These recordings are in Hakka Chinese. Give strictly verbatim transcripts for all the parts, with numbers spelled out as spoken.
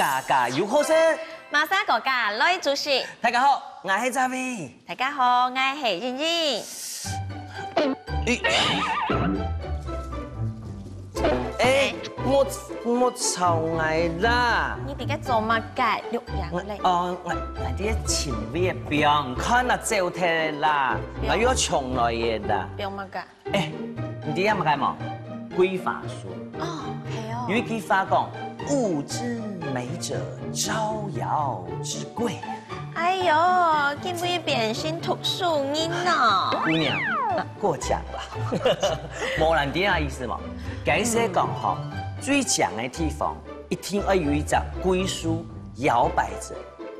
家家有好食。馬莎哥哥來煮食。大家好，𠊎係Zavi。大家好，𠊎係英英。哎，莫莫吵𠊎啦！你在該做麼个？錄影咧？哦，𠊎𠊎在尋位个表，看啊走忒啦，𠊎又要重來个啦。表麼个？ 哎，你知影麼个無？桂花酥。哦，係哦。有一句話講，物之美者，招搖之貴。哎喲，今晡日變成讀書人哦。姑娘，過獎了。無啦，你知影意思無？該意思講吼，最靚个地方一定愛有一隻桂樹搖擺著。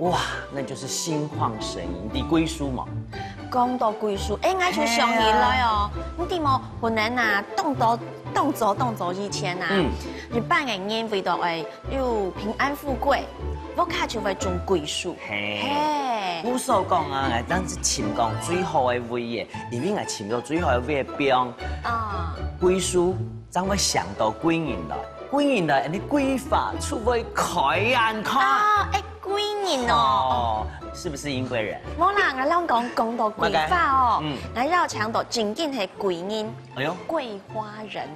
哇，那就是心曠神怡。你知桂樹無？講到桂樹，哎，𠊎就想起來哦，你知無？可能啊，當多、當早、當早以前啊，日本个人為著愛有平安富貴，屋下就會種桂樹。嘿，嘿，故所講啊，𠊎當時尋講最好个位个，因為𠊎尋到最好个位个邊，啊，桂樹正會想到貴人來，貴人來，你桂花就會開恁開。啊，哎， 貴人哦。哦，是不是英國人？無啦，𠊎摎你講，講到桂花哦，嗯，𠊎邀請到正經係貴人，哎喲，桂花人。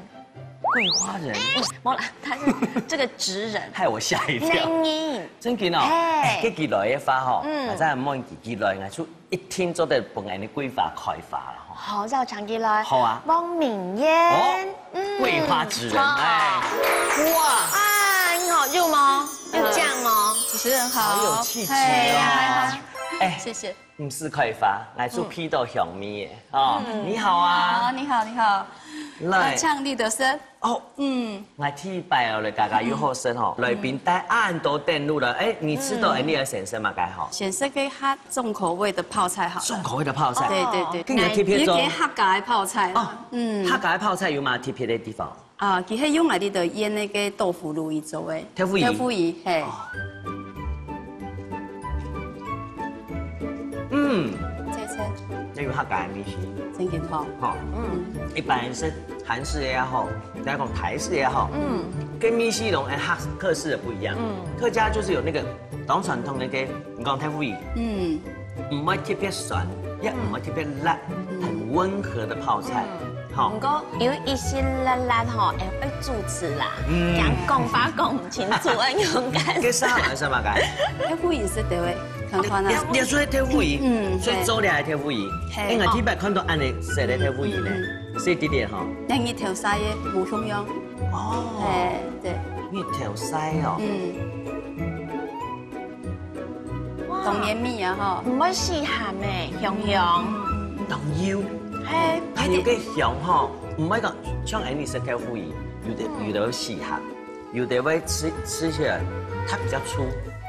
桂花人，嗯，無啦，他是這個職人，害我嚇一跳。能人，正經哦，嘿，哎，該佢來个話吼，嗯，𠊎再問佢，佢來，𠊎就 一定做得分𠊎等桂花開花了吼。好，邀請佢來。好啊。王明彥。哦，嗯，桂花職人，哎，哇，啊，很好用哦，又靚哦。主持人好，好有氣質哦。哎，謝謝。毋使開花，來做鼻著香味个哦。你好啊。好，你好，你好。來，請你的身。 哦，嗯，𠊎第一擺哦，來家家有好食吼，來賓帶恁多等路了，哎，你知道𠊎等个選擇麼个吼？選擇个較重口味的泡菜好了。重口味的泡菜，對對對，今日特別重，有點客家个泡菜啦。哦，嗯，客家个泡菜有麼个特別个地方？啊，其實用𠊎等个醃那個豆腐乳去做个，豆腐乳，豆腐乳，嘿。 嗯，這一切，這有客家个味緒，真健康。吼，嗯，一般人食韓式个也好，來講台式个也好，嗯，跟味緒攏跟客客式个不一樣。嗯，客家就是有那個當傳統个，你講豆腐乳，嗯，毋會特別酸，也毋會特別辣，很溫和的泡菜。 好，毋過有一息辣辣吼，會會主持啦，嗯，講講話講毋清楚个勇敢。該啥來是麼个？豆腐乳係對个，看看啊。你你你說豆腐乳，嗯，所以做了个豆腐乳，嘿，哎，𠊎第一擺看到恁樣色个豆腐乳呢，嗯嗯嗯，所以弟弟吼，該日頭曬个無共樣。哦，嘿，對，日頭曬哦，嗯。 當然味啊吼。毋會死鹹欸，香香。當有，嘿，還有个香吼，毋會講像𠊎等食豆腐乳，有的有的會死鹹，有的會吃吃起來它比較粗，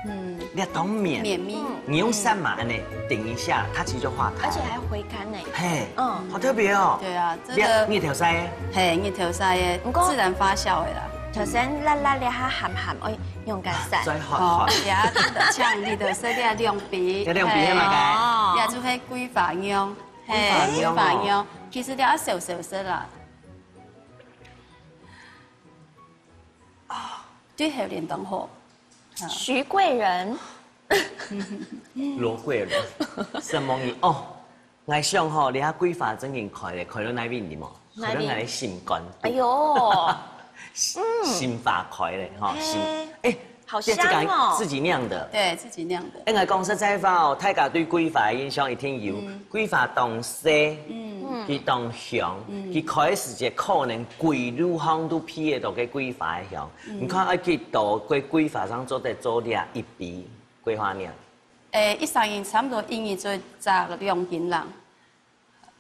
嗯，你看當綿，綿密，你用舌嫲恁樣頂一下，它其實就化開，而且還回甘呢。嘿，嗯，好特別哦。對啊，這個你你調曬，嘿，你調曬个，不過自然發酵的啦。頭先辣辣的，它鹹鹹，哎，用乾晒。最好。哦，呀，真的，像你的色調兩邊，這兩邊嘛，哦，呀，就係桂花樣，桂花樣哦，桂花樣，其實你要少少色啦。啊，對，還有點等候。徐貴人，羅貴人，什麼你哦？ 𠊎想吼，這下桂花正經開咧，開到哪位你無？哪位？開到𠊎个心肝肚。哎喲，心花開咧吼，心，哎，好香哦。這自家自己釀的。對，自己釀的。哎，𠊎講實在話哦，大家對桂花个印象一定有，桂花當細，嗯，佢當香，佢開个時節可能歸路項都鼻得到該桂花个香。你看，愛幾多个桂花上做得做這一杯桂花釀。 誒，一儕人差毋多一日做隻兩斤零。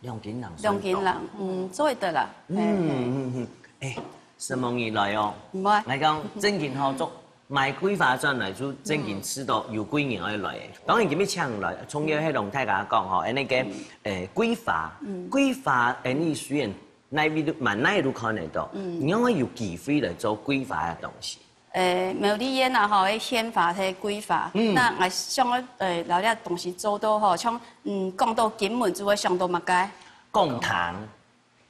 兩斤零，兩斤零，嗯，做得啦。嗯嗯嗯，誒，承蒙你來哦。毋會。𠊎講正經吼，做賣桂花轉來就正經試著有貴人愛來誒。當然今日請來，重要係同大家講吼，誒，那個，誒，桂花，桂花，誒，你雖然哪位都，滿哪位都看得到，你愛有機會來做桂花个東西。 誒，苗栗縣啊吼，个縣花係桂花。嗯。該𠊎想愛，誒，摎這東西做到吼，像，嗯，講到金門就會想到麼个？貢糖。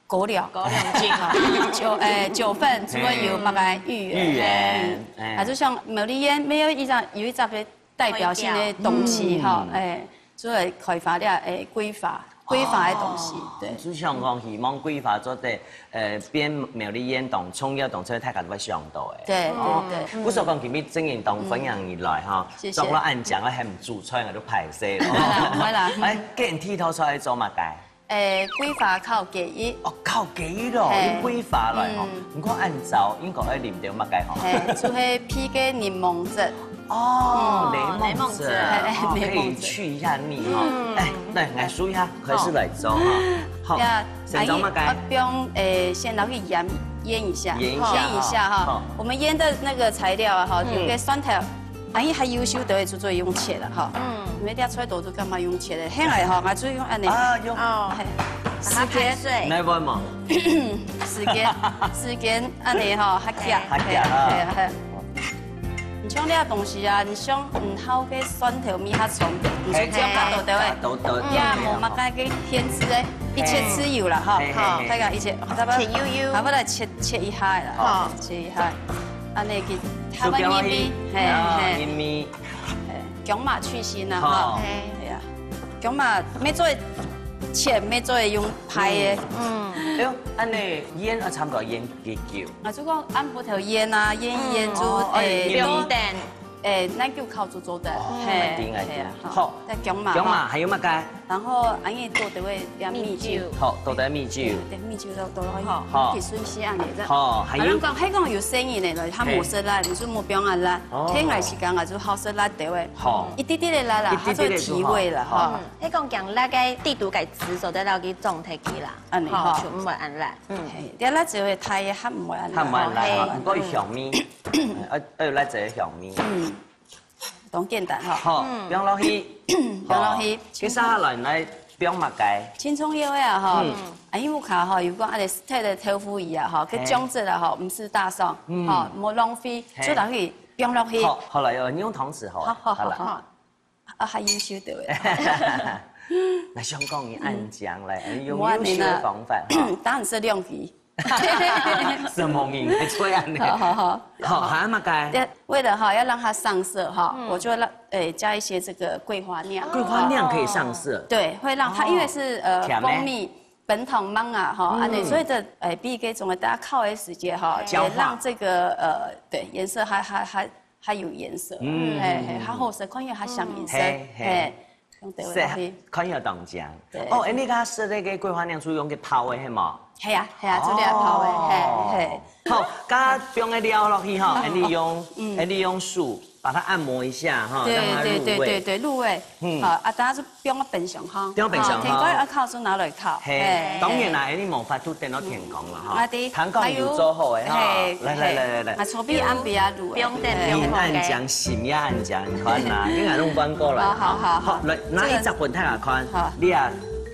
高粱，高粱精啊。九，哎，九份，除了有那个芋圆，芋圆，嗯，哎。啊，就像苗栗縣，没有一张，有一张个代表性的东西哈，嗯。哎，所以开发了，哎，桂花，桂花的东西，哦。对。就像讲，希望桂花做得，呃，变苗栗县当重要、当重要，大家都会想到的。对，哦。对，对。嗯。我所讲，今日正经当欢迎你来哈，嗯。谢谢。做了恁讲，我还唔煮菜，我都歹势了。不会啦，不会啦。哎，今日第一道菜做么个？ 诶，桂花烤雞翼。哦，烤雞翼咯，嘿。用桂花來吼。嗯。毋過恁燥，應該愛淋點麼个吼？嘿，就係配个檸檬汁。哦，嗯。檸檬汁，哦，檸檬汁。哦，可以去一下膩哈。嗯。哎，來，來試一下，開始來做哈。好。好，呀，先做麼个？啊，一，啊，不用，誒，先拿去醃，醃一下，醃一下哈。醃一下哈。好。我們醃的那個材料啊，哈，嗯。有个蒜頭， 啊，佢還優秀，就會做做用切啦，吼。嗯。因為這菜刀就幹嘛用切的？現在吼，𠊎就用恁呢。啊，用。哦。嘿。時間。來問嘛。時間，時間，恁呢吼，較遽。較遽啊。嘿啊，嘿啊。你像這東西啊，你像，嗯，好个蒜頭味較重，你就這樣搞到對位。嘿。搞到，對，也無麼个个限制的，一切自由啦，吼。嘿，嘿，嘿。好，大家一切，差不多，切幼幼。差不多切，切一下啦，吼，好。切一下。恁呢个，差不多入味，嘿，啊，嘿。入味。 嘿，薑嫲去腥啊，吼。好。嘿。係啊，薑嫲乜做切，乜做用拍个。嗯。哎喲，恁呢醃啊，差不多醃幾久？啊，就講暗晡頭醃啊，醃一醃就，嗯。哦，哎，哎，醃。不用等。哎，恁久烤就做得，哦，嘿，一定啊，係啊，一定。好。再薑嫲，薑嫲還有麼个？ 然後，恁呢倒兜仔點米酒。米酒。好，倒兜仔米酒。對，米酒倒，倒落去。好。好。佢順勢恁呢，這。好，還有。啊，人講，係講有細人仔來，佢無食辣，你就莫放恁辣。哦。天氣時間啊，就好食辣兜仔。好。一滴滴个辣啦，一滴滴个就好。佢做提味啦，好。哈。嗯，係講薑辣个底肚个汁做得摎佢裝忒去啦。恁呢，好。就毋會恁辣。嗯。嘿，這辣椒个太鹹毋會恁辣。鹹毋會恁辣，哈，嘿。毋過有香味。嗯。哎，哎，辣椒个香味。嗯。 當簡單哈。好，嗯。放落去。放落去。好，接下來來放麼个？青蔥葉仔啊，哈。嗯。啊，因為屋下哈，有講恁呢切个豆腐乳啊，哈，个嘿。醬汁啊，哈，毋使打爽，嗯。哈，莫浪費，嘿。就等於放落去。好，好了，有，你用湯匙好了。好，好，好，好了。好。啊，還優秀个。那想講你恁講來，嗯。用優秀个方法，哈。當然係兩皮。 什麼名字出來呢？好，好，好。好，還有麼个？對，為了哈，要讓它上色哈，嗯。我就讓，誒，加一些這個桂花釀。桂花釀可以上色。對，會讓它，哦。因為是，呃，甜咩？蜂蜜，本糖芒啊，哈，嗯。恁呢，所以這，誒，比這種的，大家烤的時間哈，焦化。也讓這個，呃，對，顏色還，還，還，還有顏色。嗯。嘿，嘿，較好食，看起來較像顏色。嗯。嘿，嘿。嘿。 用兜仔落去。係，看起來當靚。對。哦，哎，你剛剛說那個桂花釀出用个泡的，係無？係啊，係啊，哦。就這泡的，嘿，嘿。好，剛剛放个料落去哈，嗯。哎，你用，嗯。哎，你用手把它按摩一下哈，對，讓它入味。對，對，對，對，入味。嗯。好，啊，大家就放到冰箱哈。放冰箱哈。好，天光要烤就拿來烤。嘿，嘿，當然啦，嘿。哎，你無法度等到天光了哈。嗯。啊，對。還講有做好的哈。還有，嘿，來，來，嘿。來，來，來。啊，搓皮按比較入味。不用等，嘿。不用等。你按講，心也按講，你看啦，你看弄翻過來。好，好，好，好。好，來， 拿一隻分大家看，好。你啊，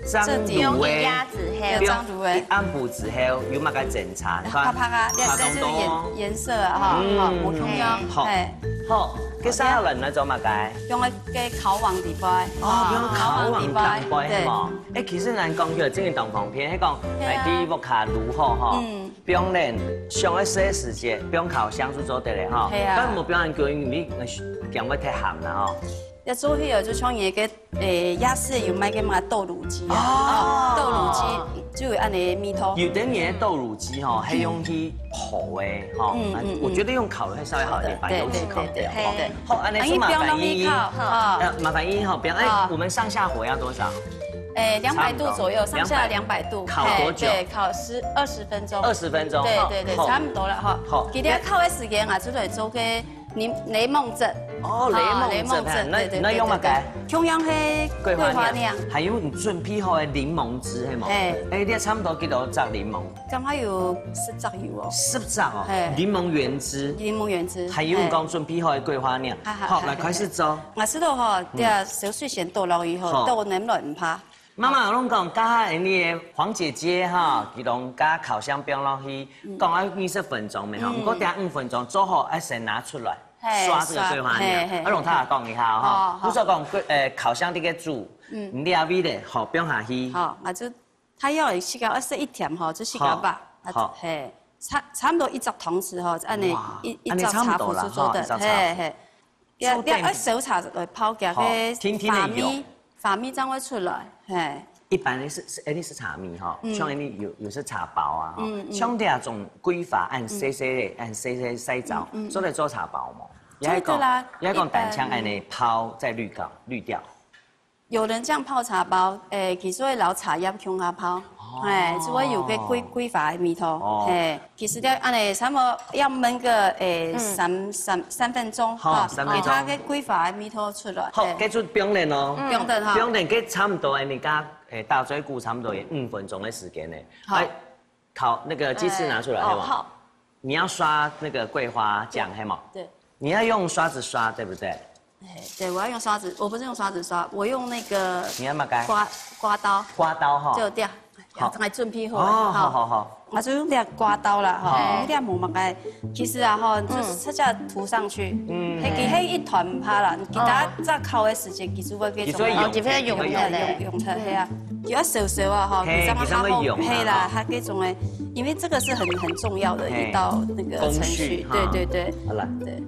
蒸滷个，這點。用一下子，嘿。蒸滷个。一暗晡之後，有麼个偵查？你看，啪啪啊，這，這就是顏，顏色啊，哈，嗯。哈，無共樣，好。嘿。好，接下來來做麼个？用个，个烤黃底背。哦，用烤黃底背，啊，烤黃底背，對。係無？哎，其實咱講起來，真个當方便，係講，嘿啊。哎，第一屋下如何哈？嗯。 放冷，上个細時節，放烤箱就做得了哈。係啊。但無放恁久，因為驚會忒鹹啦吼。要注意哦，就像你个，誒，夜市有賣个嘛豆乳雞啊，哦。哦，豆乳雞就有恁呢味道。有的人的豆乳雞吼，嗯。還用去烰的吼，嗯，嗯，嗯。我覺得用烤的會稍微好一點，把油脂烤掉吼。對，對，對，對，對。好，恁呢就麻煩你。啊，你放落去烤，哈。呃，麻煩你吼，不要，哎，好。我們上下火要多少？ 誒，兩百度左右，差不多。上下兩百度。兩百度。烤多久？嘿，對，烤十，二十分鐘。二十分鐘，對，哈，對，對，好。差不多了哈。好。今天烤个時間啊，就來做个檸，檸檬汁。哦，啊，檸檬汁，檸檬汁，嘿，那，對，對，那用麼个？對，對，對。共樣係桂花釀。桂花釀。還有你準備好个檸檬汁，係無？嘿。哎，你也差不多幾多隻檸檬？剛好有十隻有哦。十隻哦，嘿。檸檬原汁。檸檬原汁，還有你講準備好个桂花釀。嘿。好，好，好，來，開始做。 𠊎試著吼，嗯。對啊，燒水先倒落去吼，好。倒冷來毋怕。媽媽，我攏講，加下你个黃姐姐哈，嗯。佢攏加烤箱放落去，嗯。講愛二十分鐘咩吼，嗯。毋過等下五分鐘做好，愛先拿出來，嘿，刷這個桂花釀。刷，嘿，嘿，啊，攏大家講一下哈，哦，好。不是講桂，呃，烤箱這個煮，嗯。你這位咧，好，放下去。好，𠊎就大約係个二十一點吼，就係个吧。好，好。嘿，差差毋多一隻湯匙吼，恁呢一一隻茶壺就做得，嘿嘿。你你愛燒茶來泡，佢个花米，花米正會出來，嘿。一般的係係，一定係茶米吼，像一定有有係茶包啊，吼，像這種桂花恁細細个，恁細細細棗，做得做茶包無？也係講，也係講單淨恁呢泡再濾掉，濾掉。 有人這樣泡茶包，誒，其實會摎茶葉共下泡，誒，就會有个桂桂花个味道，誒，其實這恁呢差毋多愛燜个，誒，三三三分鐘，吼，哈，三分鐘。給佢个桂花个味道出來。好，誒，該就放等哦，放等哈，放等，該差毋多誒，你剛誒打嘴鼓差毋多有五分鐘个時間呢。好，來，烤那個雞翅拿出來，好，好無？你要刷那個桂花醬，係無？對。你要用刷子刷，對不對？ 哎，對，我要用刷子，我不是用刷子刷，我用那個你要麼个？刮刮刀，刮刀哈。就這樣，好，來準備好了，哦，好好好，我就用這刮刀啦，哈，有點無麼个，其實啊，哈，就是直接塗上去，嗯，嘿，佢嘿一團毋怕啦，你給它再烤的時間，其實會給，其實會用，哦，其實會用，用用用，嘿啊，有要燒燒啊，哈，嘿，你這樣它好，你這樣會用啊，嘿啦，哈，它這種誒，因為這個是很很重要的一道那個程序，嘿，工序哈，對對對，好了，對。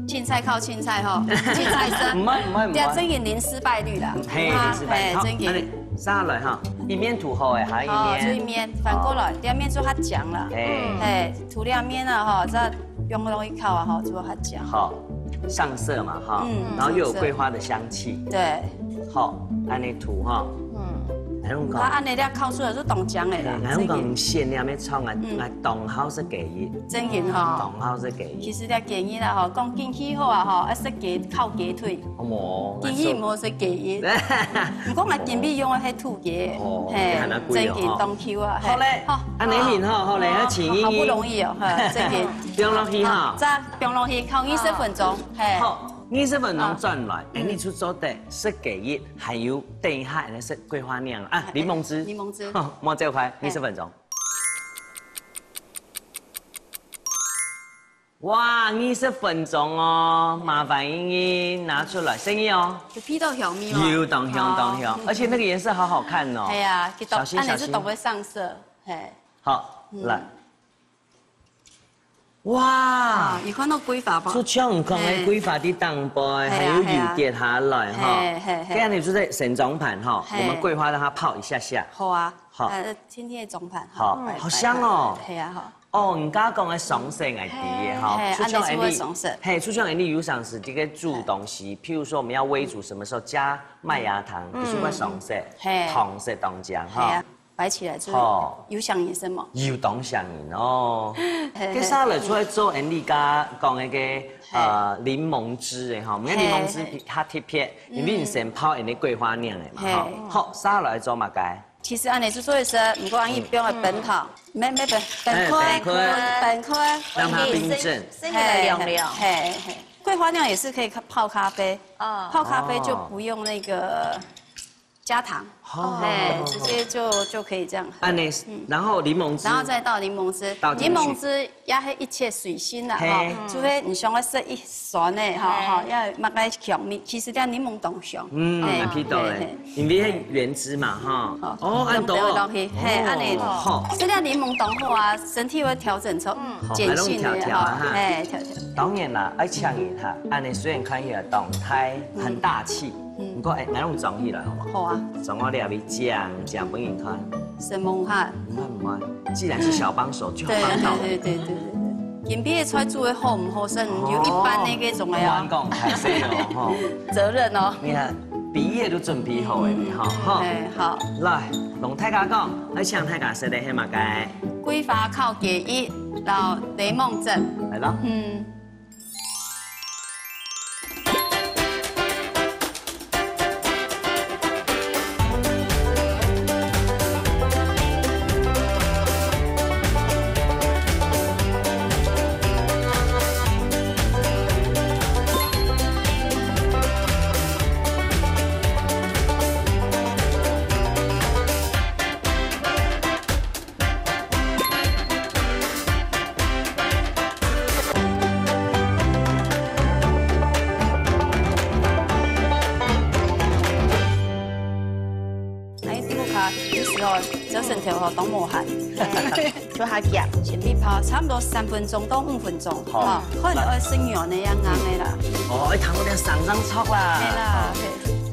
凊彩靠凊彩吼，凊彩食。毋會毋會毋會。對啊，正經零失敗率啦。嘿，零失敗。好，正經。恁呢，續來哈，一面塗好誒，還有一面。好，就一面，反過來，這面就較強啦。嘿。嘿，塗兩面啊哈，再用落去烤啊哈，就會較強。好，上色嘛哈，嗯，然後又有桂花的香氣。對。好，恁呢塗哈。嗯。還用講。它恁呢這樣烤出來就當強誒啦。還用講，鮮料咩創啊，啊，當好食雞翼。正經哈。當好食雞翼。 其實這雞翼啦吼，講緊去好啊吼，愛食雞，烤雞腿。哦無，緊去毋好食雞翼。毋過𠊎今晡日用个係土雞，哦，嘿，還蠻貴哦，正經當Q啊，嘿。好嘞，好，恁呢好，好嘞，好，愛請你。好不容易哦，哈，正經。放落去哈。好，再放落去，烤二十分鐘，嘿。好，二十分鐘轉來，哎，你就做得食雞翼，還有等一下，恁呢食桂花釀啊，檸檬汁。檸檬汁。好，莫走開，二十分鐘。 哇，二十分鐘哦，麻煩你拿出來，生意哦。有鼻到香味嗎？有，當香，當香，而且那個顏色好好看哦。係啊，佢當，小心，恁呢就當會上色，嘿。好，來。哇，你看到桂花吧？就像你講的桂花的當背，還有油跌下來哈。嘿嘿嘿。這樣你就在盛裝盤哈，我們桂花讓它泡一下下。好啊，好，呃，今天的裝盤哈，好，好香哦。係啊，好。 哦，你剛剛講个上色，𠊎知个哈，嘿，就像恁呢就會上色。嘿，就像恁呢有常時這個煮東西，譬如說我們要煨煮什麼時候加麥芽糖，嗯，就是會上色，嘿，糖色當強哈。係啊，擺起來就有香味係無？有當香味哦。嘿，接下來出來做恁呢剛講那個呃檸檬汁个哈，𠊎看檸檬汁較特別，因為你先泡恁呢桂花釀个嘛哈。好，續來做麼个？ 其實恁呢就做得食，毋過恁呢放个冰糖，毋免毋免冰，冰塊，哎，冰塊，冰塊，讓它冰鎮。先給它涼涼。嘿嘿嘿，桂花釀也是可以泡咖啡，哦，泡咖啡就不用那個加糖，哦，嘿，直接就就可以這樣喝。恁呢，然後檸檬汁，然後再倒檸檬汁，倒進去。檸檬汁 也係一切隨心啦，嘿，吼，除非你想要食一酸个，吼，嘿，吼，要麼个香味，其實這檸檬當香，嗯，嘿，蠻味道个，嘿，嘿，因為係原汁嘛，吼。好，哦，恁多哦，落去，嘿，哦，恁呢，好，這个檸檬當好啊，身體會調整出，嗯，鹼性个，好，來調調啊，哈。嘿，調調。當然啦，愛請問一下，恁呢雖然看起來當大，很大氣，嗯，不過，哎，來用裝起來好無？好啊。裝我這位靚靚分你看。承蒙哈。毋會毋會，既然是小幫手，就要幫到你。對對對對對對。 今晡日个菜煮个好毋好食，有一半个該種个啊。哦，毋敢講，歹勢哦，吼。責任哦。你看，畢業都準備好个，你吼，吼。哎，好。來，同大家講，愛請大家食个係麼个？桂花烤雞翼，然後檸檬汁。來咯。嗯。朝晨頭吼，當無閒。就較遽。先煸泡差不多三分鐘到五分鐘，好。吼，看你愛食軟个抑硬个啦。哦，愛通過點生生熟啦。係啦，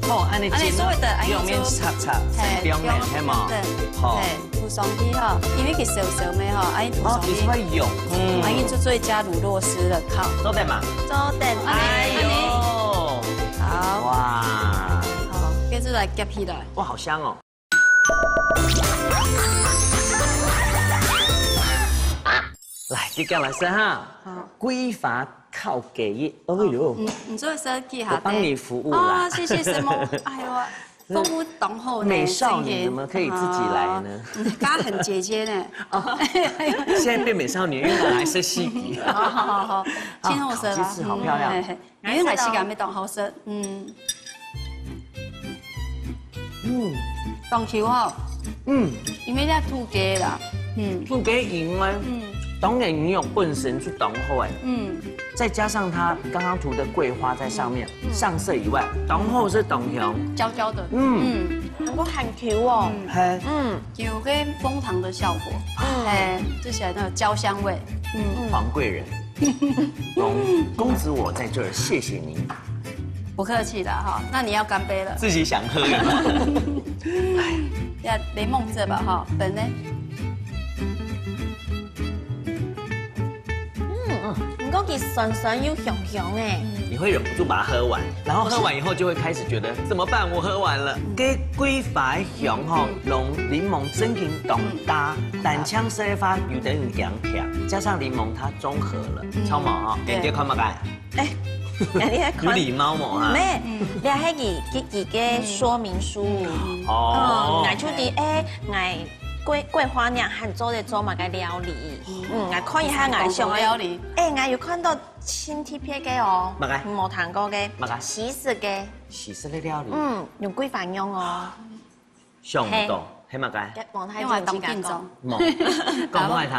好。係。好，恁呢煎，恁呢做得，恁呢兩面做，插插，嘿，兩面，兩面，係無？對，好。嘿，塗上去吼，因為佢燒燒个吼，恁呢塗上去。哦，佢係會溶。嗯。恁呢就做一隻乳酪絲个烤。做得嘛？做得。哎呦。恁呢，恁呢。好。哇。好，接下來夾起來。哇，好香哦。 來，你過來食哈。好。桂花烤雞翼，哎呦，你，你做得食幾下？我幫你服務啦。哦，謝謝師母。哎呦，服務當好呢，美少女怎麼可以自己來呢？真的。啊，嗯，她很姐姐呢。哦，現在變美少女，因為我還是細皮。好好好好，啊，請我說啦。烤雞翅好漂亮。嗯，嘿嘿。 因為𠊎自家乜當好食，嗯。嗯。當Q吼，嗯。因為這土雞啦，嗯。土雞因為，嗯。當然牛肉本身就當好欸，嗯。再加上它剛剛塗的桂花在上面，嗯。上色以外，當好食當香。焦焦的，嗯。嗯。還過還Q哦。嗯。嘿。嗯。有个楓糖的效果，嗯。哎，吃起來那個焦香味，嗯。黃貴人。 公，公子我在這兒，謝謝您。不客氣的哈，那你要乾杯了。自己想喝的嗎？哎。要檸檬汁吧哈，粉呢？嗯，嗯，毋過佢酸酸又香香欸。你會忍不住把它喝完，然後喝完以後就會開始覺得，怎麼辦？我喝完了。該桂花个香吼，嗯。摎檸檬真經當搭，嗯。單淨色个話有點鹹甜，加上檸檬它中和了。 嗯。超毛哈，對。你看嘛該。哎，你還看？有禮貌無哈？無，嗯。這係佢自己个說明書。嗯。哦。嗯，𠊎就知，哎，𠊎桂，桂花娘還做得做麼个料理？嗯。嗯，𠊎看一下𠊎想个。廣東料理。哎，𠊎有看到新特別个哦。麼个？無聽過个。麼个？西式个。西式个料理。嗯，用桂花蓉哦。 想毋到，係麼个？用來當緊張。無，講來聽。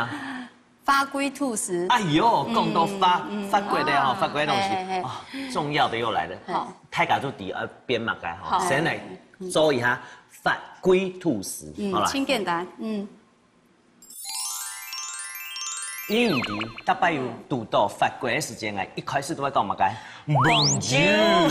花桂吐司。哎喲，講到法，嗯，嗯。法國个吼，啊，法國个東西，嘿，嘿，嘿。啊，重要的又來了。好。大家就知愛變麼个吼，好。先來做一下法桂吐司，嗯，好啦。真簡單，嗯。 因為逐擺有堵到法國个時間啊，一開始都會講麼个？Bonjour。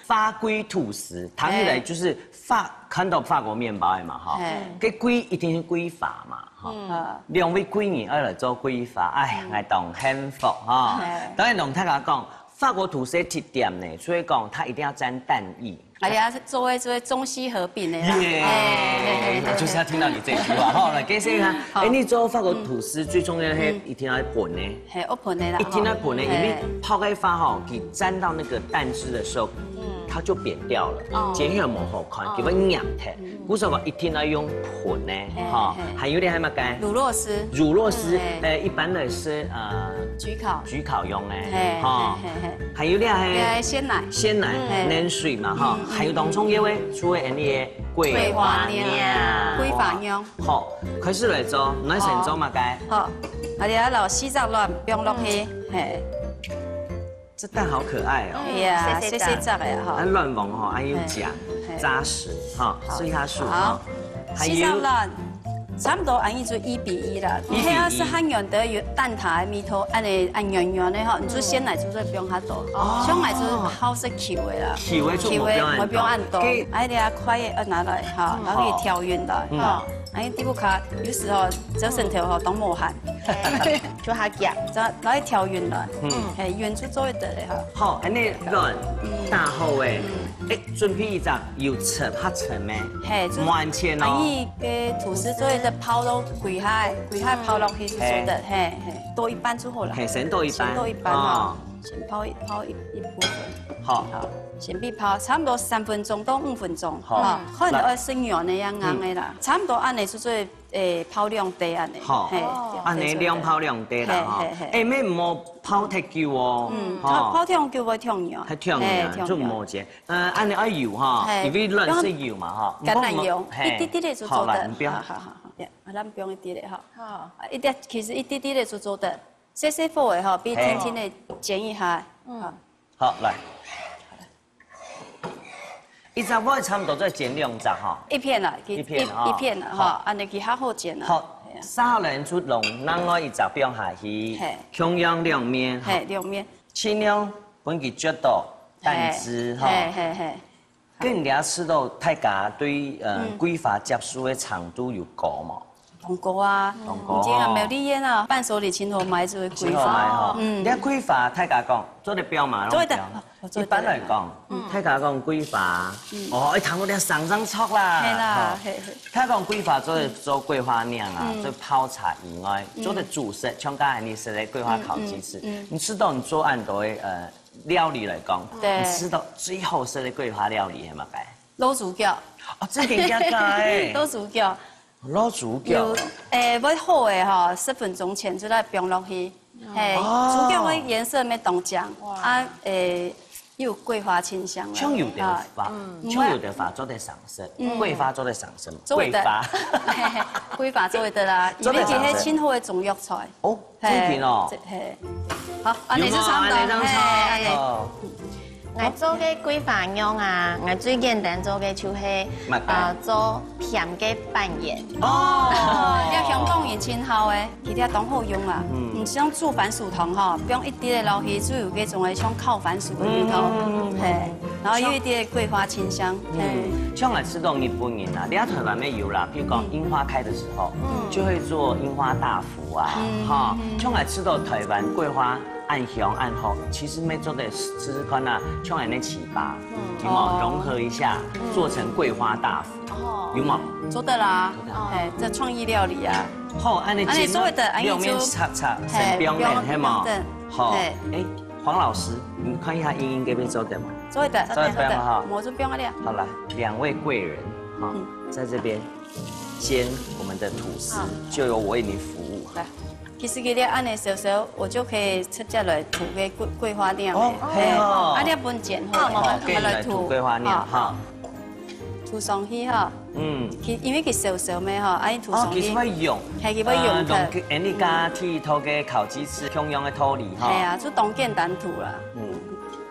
法桂吐司，聽起來就是法，看到法國麵包个嘛，哈。嘿。該桂一定係桂花嘛，哈。嗯。兩位貴人愛來做桂花，哎，嗯。𠊎當幸福哈。嘿。當然同大家講，法國吐司个特點呢，所以講它一定要沾蛋液。 哎呀，做个，做个中西合并个啦。耶！哎，哎，哎，就是要聽到你這句話。好，來，繼續啊。好。哎，你做法國吐司最重要个，嗯。一定愛粉呢。嘿，愛粉个啦，一定愛粉呢，吼。因為泡个話吼，佢沾到那個蛋汁的時候，嗯。它就扁掉了，哦。煎起來無好看，哦。就會黏忒。嗯。故所講一定要用粉呢，嘿，吼。嘿。還有點還有麼个？乳酪絲。乳酪絲，嗯，嘿。呃，一般的是，呃，焗烤。焗烤用个，嘿，吼。嘿，嘿，嘿。 還有這个，這个鮮奶。鮮奶，嗯。冷水嘛，哈，嗯，嗯，還有當重要个，嗯。除了恁呢个桂花娘。桂花娘。桂花娘。好，開始來做，𠊎先做麼个？好，好，啊，你愛摎四隻卵放落去，嗯。嘿。這蛋好可愛哦。哎呀，嗯，細細隻。細細隻个哈。啊，卵黃哈，還有夾，嘿，嘿。扎實哈，好，所以它熟哈。好。 還有四隻卵，差不多恁呢就一比一啦。一比一。你係愛食較軟个有蛋撻个味道，恁呢恁軟軟个吼，你就鮮奶就做得放較多。哦。像𠊎就好食Q个啦。Q个就莫放恁多。Q个莫放恁多。該，哎，你啊，筷仔拿來哈，嗯。然後去調勻來，嗯。哈。哎，底部卡，有時候朝晨頭吼，當無閒。嘿。 就較遽。再來調勻來，嗯。嘿，勻就做得了哈。好，恁呢卵，嗯。打好个，嗯。哎，準備一隻有汁較深个，嘿，就滿錢哦。恁呢个吐司做得泡到歸下，歸下泡落去就做得，嗯。嘿，嘿，倒一半就好了。嘿，先倒一半。先倒一半哈，哦。先泡一，泡一，一部分。好。好，先煸泡差不多三分鐘到五分鐘，好。啊，看你愛食軟个抑硬个啦，嗯。差不多恁呢就做得 誒，泡兩垤恁呢。好，嘿，哦。恁呢兩泡兩垤啦，吼。嘿，嘿，嘿。誒，乜毋好泡忒久哦，嗯，吼。泡，泡忒久會忒軟。會忒軟，嘿，忒軟。就毋好煎。呃，恁呢愛油吼，嘿。因為卵係油嘛，吼。橄欖油，毋過毋好，嘿。一滴滴仔就做得。好啦，你不要。好，好，好，好。呀，咱放一滴仔吼。好。啊，一滴，其實一滴滴仔就做得。細細火仔吼，比輕輕仔煎一下。嘿。嗯。好。好，來。一隻會差毋多再剪兩隻吼。一片啊，一一片吼。一片啊，吼，好。恁樣佢較好剪啊。好，係啊。續下來就弄另外一隻放下去，係。共樣兩面，係，兩面。盡量分佢撅到，等佢，係，吼。係，係，係。該你這下試著大家對，呃，嗯。桂花接受个程度有高無？ 當高啊，當高吼。已經啊，苗栗縣啊，伴手禮盡好買就係桂花。盡好買吼。嗯。你看桂花，大家講，做得標嘛，做得，攏標。哦，做得。一般來講，嗯。大家講桂花，嗯。哦，一談到這生生熟啦，係啦，吼。係，係。大家講桂花做得做桂花釀啊，嗯。做泡茶以外，嗯。做得煮食，像剛才你食个桂花烤雞翅，嗯，嗯，嗯。你試著你做恁多个，呃，料理來講，對。你試著最好食个桂花料理係麼个？滷豬腳。哦，這个也假的。滷豬腳。 滷豬腳。有，誒，會好个吼，十分鐘前就來放落去。係，哦。豬腳个顏色乜當靚，哇。啊，誒，又有桂花清香了。像有的花，啊。嗯。像有的花做得生食，嗯。桂花做得生食嘛，做得。桂花。嘿嘿，桂花做得啦，做得生食。因為佢係盡好个中藥材。哦，係，真品哦。這，係。好，恁樣就差不多，有無？恁樣就差不多。係，恁樣。哦。 𠊎做个桂花釀啊，𠊎最簡單做个就係，麼个？呃，做甜个粄圓。哦。這香港人盡好誒，佢這當好用啊。嗯。你像煮番薯湯吼，放一滴个落去，就有該種个像烤番薯个味道，嗯。係，然後有一滴个桂花清香，嗯。係。像𠊎試著日本人啊，你在台灣乜有啦，譬如講嗯。櫻花開的時候，嗯。就會做櫻花大福啊，嗯，哈，嗯，嗯。像𠊎試著台灣桂花 恁香恁好，其實乜做得試試看啊，像恁樣粄粑，嗯。有無？哦。融合一下，嗯。做成桂花大福，哦。有無？做得啦，做得。哎，這創意料理啊。好，恁樣恁樣做得，恁樣兩面就，插插，嘿，成表面，不用，係無？不用等。好，嘿。哎，黃老師，你看一下英英這邊做得嗎？做得，做得，做得哈。我就不用了。好，來，兩位貴人，哈，嗯。在這邊煎我們的吐司，好。就由我為你服務。來。 其實佢這恁樣燒燒，我就可以直接來塗个桂，桂花醬。哦，嘿。係哦。啊，你本剪好了，哦，好，好，來塗。可以來塗桂花醬，哦，哈。塗上去哈。嗯。佢，因為佢燒燒个哈，啊，你塗上去。哦，其實會溶。係，佢會溶脱。呃，溶去，哎，你跟剃頭个烤雞翅共樣个道理哈。係啊，就當簡單塗啦。嗯。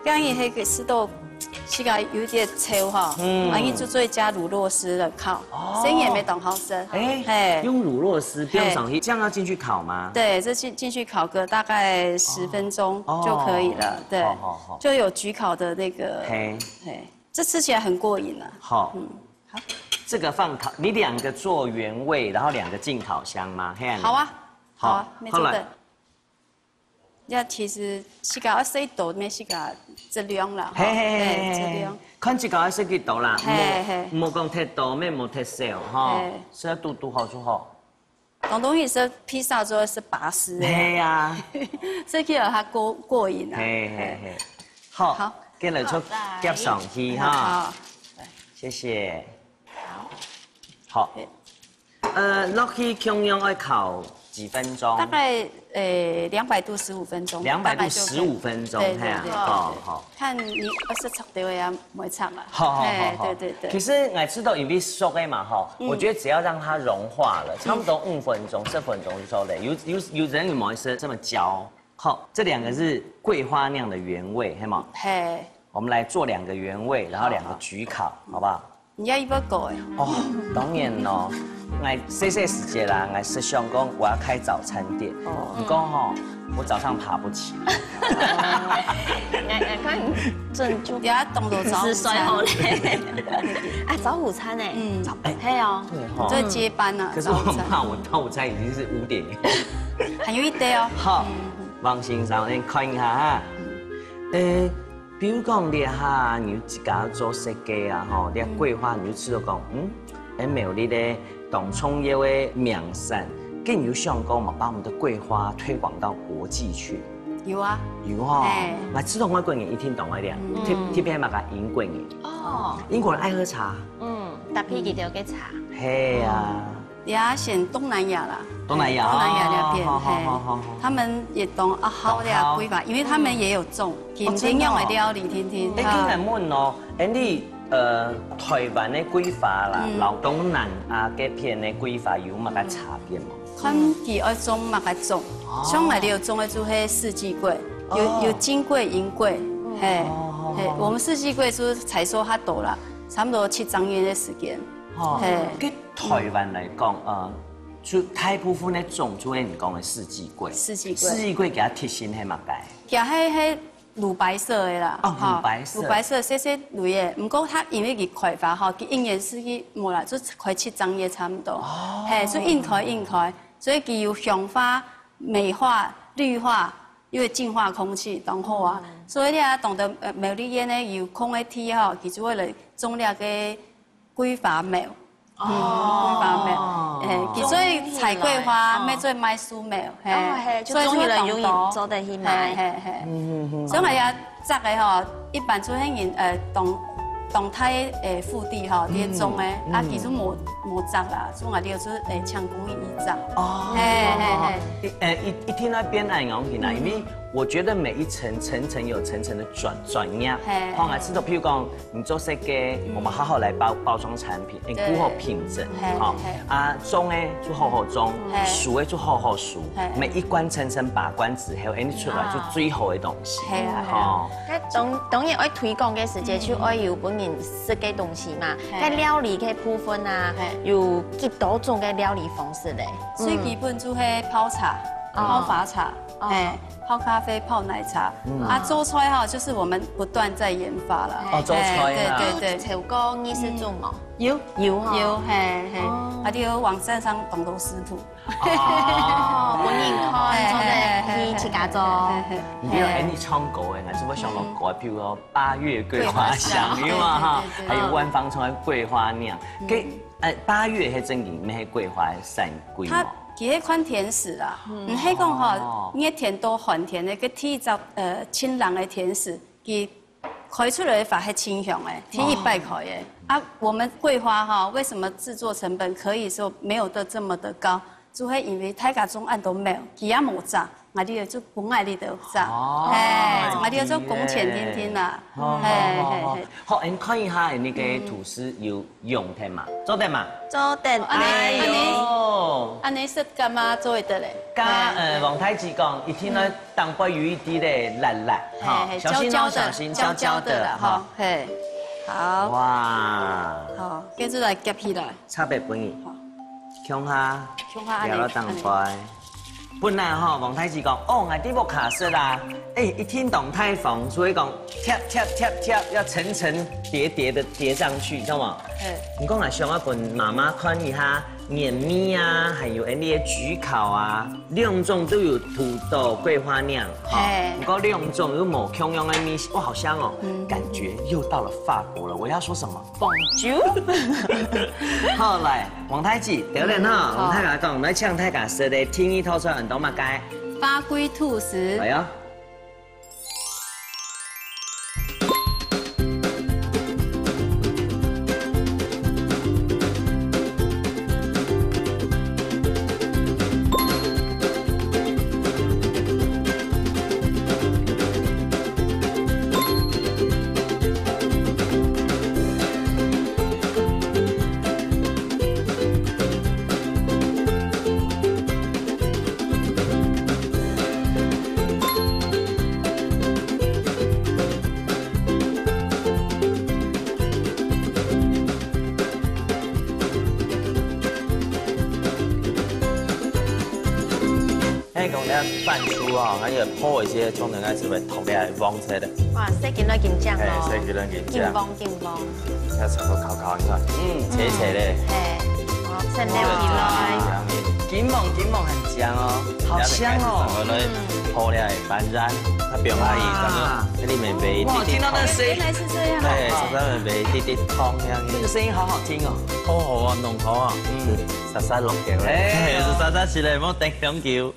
這樣佢係可以試到 自家有一點臭哈，嗯。啊，你就做一隻乳酪絲來烤，哦。生也沒當好食。哎，嘿。用乳酪絲放上去，嘿。這樣要進去烤嗎？對，這進，進去烤個大概十分鐘就可以了，哦。對，好，好，好。就有焗烤的那個，嘿。嘿，這吃起來很過癮啊。好。嗯，好。這個放烤，你兩個做原味，然後兩個進烤箱嗎？嘿啊。好啊，好啊，好，沒錯的。後來 呀，其實自家愛食幾多，乜自家質量啦，吼。嘿，嘿，嘿，嘿，嘿。嘿，質量。看自家愛食幾多啦，嘿，嘿。莫，莫講忒多，乜莫忒少，吼。嘿。食到堵堵好就好。廣東人食披薩就愛食飽食个。嘿啊。所以佢有佢過，過癮啊。嘿，嘿，嘿。好，好。跟來就夾上去，哈。好。謝謝。好。好。嘿。 呃，落去共樣愛烤幾分鐘？大概，呃，兩百度十五分鐘，兩百度十五分鐘，大概就可以。對，嘿啊，對，對，哦，對。好。看你愛食赤豆个啊，無赤啦。好，好，嘿，好，好。對，對，對。其實𠊎知道，因為熟个嘛，吼，嗯。我覺得只要讓它融化了，嗯。差不多五分鐘、十分鐘就熟了。有，有，有人有沒有吃這麼焦？好，這兩個是桂花釀的原味，嘿嗎？嘿。我們來做兩個原味，然後兩個焗烤，好，好。好不好？ 你也有要過誒。哦，當然咯，𠊎細細時節啦，𠊎係想講我要開早餐店。哦。毋過吼，我早上爬不起來。𠊎，𠊎看你準就也當做早午餐。係睡好咧。啊，早午餐誒。嗯。早，哎，係哦。對吼。你在接班啊，可是我很怕我早午餐。早午餐已經是五點。還有一堆哦。好，嗯。王先生，你看一下哈。嗯。誒， 比如講，這下你自家做設計啊，吼，這桂花你就知道講，嗯，恁苗栗个當重要个名產，該你有想過嘛，把我們的桂花推廣到國際去？有啊。有吼，嘿。𠊎知道外國人一定當愛這，嗯。特，特別嘛个英國人。哦。英國人愛喝茶。嗯，搭配佢兜个茶。係啊。 也選東南亞啦。東南亞，東南亞那邊，哦，好，好，嘿，好，好，好。他們也當好這桂花，好。因為他們也有種，哦，真的哦。天天用的料理，天天。哎，啊。𠊎來問哦，哎，你，呃，台灣的桂花啦，嗯。摎東南亞該片的桂花有麼个差別無？看佢愛種麼个種，哦。像𠊎兜有種的就係四季桂，有，哦。有金桂、銀桂，嘿，哦，嘿，哦。我們四季桂就採收較多啦。差不多七隻月个時間。哦，嘿。在台灣來講，呃，就大部分个種就係你講个四季桂。四季桂。四季桂佢个特性係麼个？佢係，係乳白色个啦，哦，哈，乳白色。乳白色細細蕊个，毋過佢因為佢開花吼，佢一年四季無啦，就開七隻月差不多。哦。嘿，就緊開緊開，所以佢有香化、美化、綠化，因為淨化空氣，當好啊。嗯。所以你啊，當多，呃，苗栗縣呢有空个地吼，佢就會來種這个桂花苗。哦。嗯，桂花苗。嘿，佢所以採桂花，哦。乜做賣樹苗，嘿。哦，嘿，就所以就會當多。終於了，有人做得去買。嘿，嘿，嘿。嗯，嗯，嗯。所以𠊎也摘个吼，一般就係人，呃，當，當大个，呃，腹地吼，嗯，這種个，啊，嗯。其實無，無摘啦，所以𠊎就係，呃，搶工藝一摘。哦。嘿，嘿，嘿。一，呃，一，一定要邊來講起來，嗯。因為我覺得每一層，層層有層層的專，專業。嘿。吼，𠊎試著，譬如講， 你做設計，嗯。我們好好來包，包裝產品，欸，對。顧好品質，嘿，吼。嘿。啊，種个就好好種，嘿。熟个就好好熟，嘿。每一關層層把關之後，欸，你出來就最好个東西。嘿啊，嘿啊。吼。該當，當然愛推廣个時節，嗯。就愛有分人食个東西嘛。嘿。該料理个部分啊，嘿。有幾多種个料理方式咧？最基本就係泡茶，哦。泡花茶。 哦。嘿，泡咖啡、泡奶茶。嗯。啊，做菜哈，就是我們不斷在研發啦。哦，做菜啊。嘿，對，對，對。超過二十種哦。有。有哈。有，嘿，嘿。哦。啊，你有網站上當多食譜。哦，分人看，嘿，做得去自家做。嘿，嘿，嘿。你知道，嘿。欸，你唱歌欸，還是會想到歌，嗯。譬如說八月桂花香，桂花香，有嗎哈？對，對，對，對。還有萬芳唱的桂花釀。嗯。該，呃，八月係正經，乜係桂花个產季嘛。它 其實看天時啦，嗯。毋係講吼，哦。熱天到寒天个，該第一隻，呃，清冷个天時，佢開出來个花係清香个，第一擺開个。哦。啊，我們桂花哈，為什麼製作成本可以說沒有到這麼的高？就係因為大家種恁多苗，佢也無摘，𠊎兜就分𠊎兜摘。哦，嘿，𠊎兜就工錢定定啦。哦，嘿，嘿，嘿。好，好，好，好。好，𠊎看一下，你个吐司有 用得嘛？做得嘛？做得。哎喲。恁呢食感覺做得咧。該，呃，王太姊講，一定愛當背有一滴个辣辣，哈，嘿，嘿，小心哦，焦焦的，小心，焦焦的啦，焦焦的，哈，哈。嘿。好。哇。好，跟住來夾起來。差別分你。好。共下，共下恁呢，夾到當背。恁呢。 本來吼，王太姊講，哦，𠊎在屋下食啊，欸，一定當大方，所以講，疊疊疊疊，要層層疊疊的疊上去，知道嗎？嗯。你講啊，想要分媽媽看一下，黏味啊，還有恁呢个焗烤啊，兩種都有塗到桂花釀，哈。嘿。不過兩種又無共樣个味緒，哇，好香哦，嗯。感覺又到了法國了。我要說什麼？ Bonjour。好，來，王太姊，對了哈，嗯，好。王太姊講，來請大家食个第二道菜，安到麼个？花桂吐司。來啊。 哎，講到飯酥哦，還有泡一些蔥油愛吃會透起來，旺起來的。哇，食起來緊張哦。哎，食起來緊張。緊旺，緊旺。要炒到烤烤，你看，嗯，脆脆的。哎，哦，趁熱起來。緊旺，緊旺，很香哦，好香哦。然後開始炒了，嗯。泡了，反正它不用阿姨，哇。它就在裡面煨一滴滴。哇，聽到那個聲音。原來是這樣。哎，它在那邊煨一滴滴湯這樣。這個聲音好好聽哦。好好啊，濃湯啊。嗯。沙沙落嘅，哎。係沙沙起來，莫等咁久。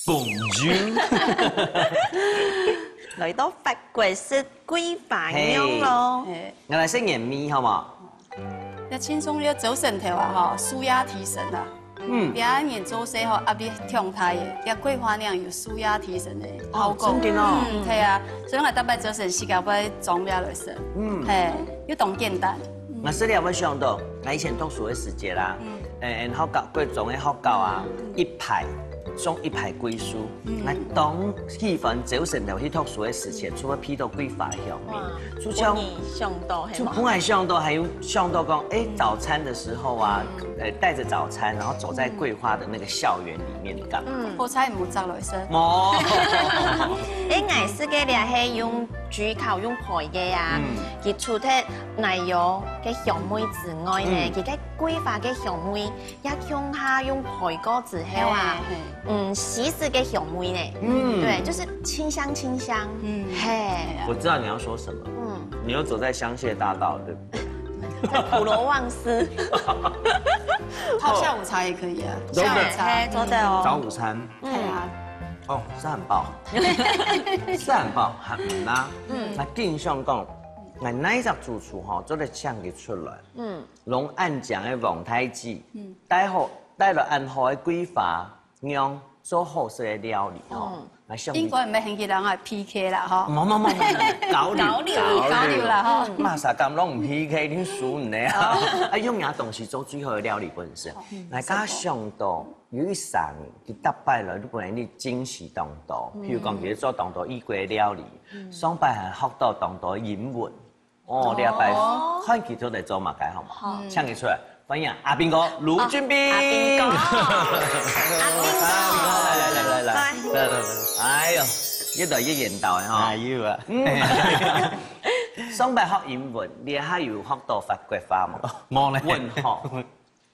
Bonjour。來到法國食桂花釀咯。嘿。嘿。𠊎來食原味，好無？這輕鬆就走神頭啊，吼，舒壓提神啊。 嗯。別人做事吼，壓力忒大个，這桂花釀有舒壓提神个效果。哦，真的哦。嗯，係啊，所以𠊎逐擺做事時間會裝這來食。嗯。嘿，又當簡單。嗯。𠊎食了會想到，𠊎以前讀書个時節啦，嗯。誒，學校，國中个學校啊，嗯。一排種一排桂樹，𠊎當喜歡朝晨頭去讀書个時節，就會鼻著桂花个香味，就像分你想到，係無？就分𠊎想到，還有想到講，欸，早餐的時候啊，呃，帶著早餐，然後走在桂花的那個校園裡面的感覺。嗯，好彩毋好摘來食。無。欸，𠊎試過這係用焗烤用焙个啊，佢除忒奶油个香味之外呢，佢个桂花个香味 也共下用焙過之後啊，嗯，西施个香味呢，嗯，對，就是清香清香，嗯，嘿，我知道你要說什麼，嗯，你又走在香榭大道，對不對？在普羅旺斯，泡下午茶也可以啊，下午茶，嘿，做得哦，早午餐，對啊，哦，三寶，三寶，很啦，嗯，那印象講，那那一隻主廚哈，做得請佢出來，嗯。 攏恁靚个皇太子，帶好帶了恁好个桂花樣做好食个料理吼，來向你。應該毋係興起人愛P K啦吼。無無無無，交流交流交流啦吼。麼儕敢攏毋P K，一定輸你啊！啊，用若東西做最好个料理本身。來，加上到有一儕人，佢逐擺來，你本來你驚喜當多，譬如講，佢做當多異國料理，上擺還學到當多英文。 哦，這擺看佢做得做麼个好無？好。請佢出來，歡迎阿兵哥盧俊斌。阿兵哥，阿兵哥，來來來來來來來來，哎喲，越來越緣投个吼。哎喲啊，上擺學英文，你還有學到法國話無？無呢。問候。